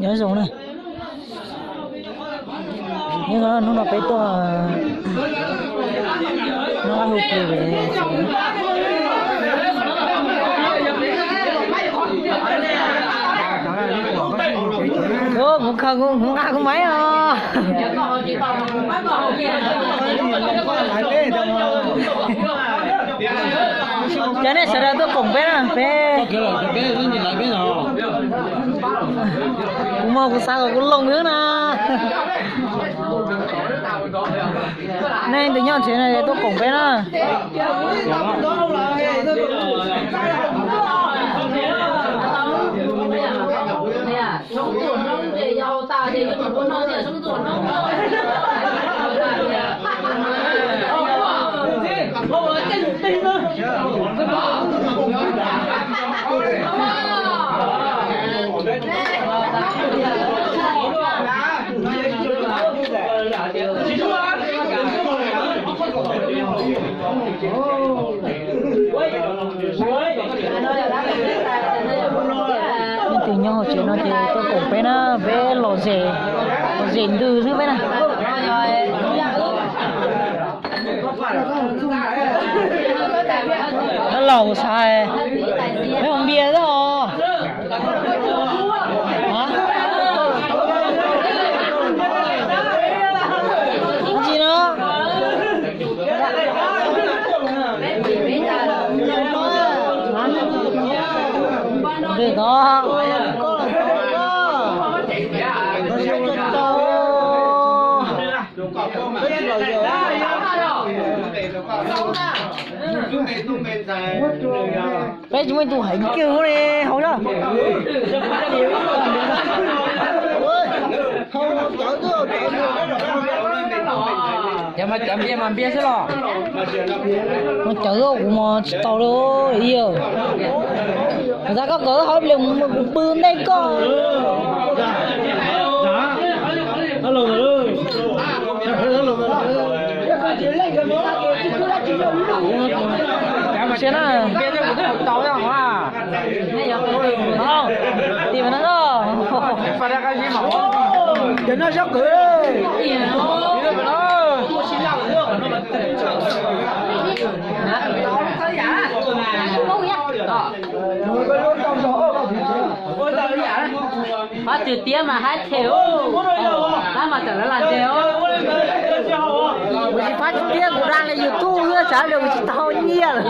Nyob zoo na. Nyob zoo, hnub no peb tuaj noj qab hu pw ve. Kuv khaws kuv nqa kuv maiv os. Cov nej sawv daws tuaj koom peb na, peb, kuv mas kuv xav kom kuv loo xwb na. Nej tus nyob tsev no tuaj koom peb na. Leej twg nyob hauv tsev no ces tuaj koom peb na, peb lom zem, lom zem ntws xwb peb na. Los xav, peb haus npias xwb os. Hab tsi no? Ntws tod. Peb tsis muaj ib tug heev kiag li hauv zog. Cov mas cov npias mas npias xwb los. Mas cawv kuv mas tsis tau li. Yawg, kuv xav koj kom hauv pliag mus kuv pw ntej koj. Sia na, npias xwb kuv twb tau os. Tim mas no, cov no sab kwv. Pab tsis tiab mas hab them, pab mas tawm lawv lam nteg. Kuv tsis pab tsis tiab, kuv dag li YouTube xwb, tsam li kuv tsis tau nyiaj lawm.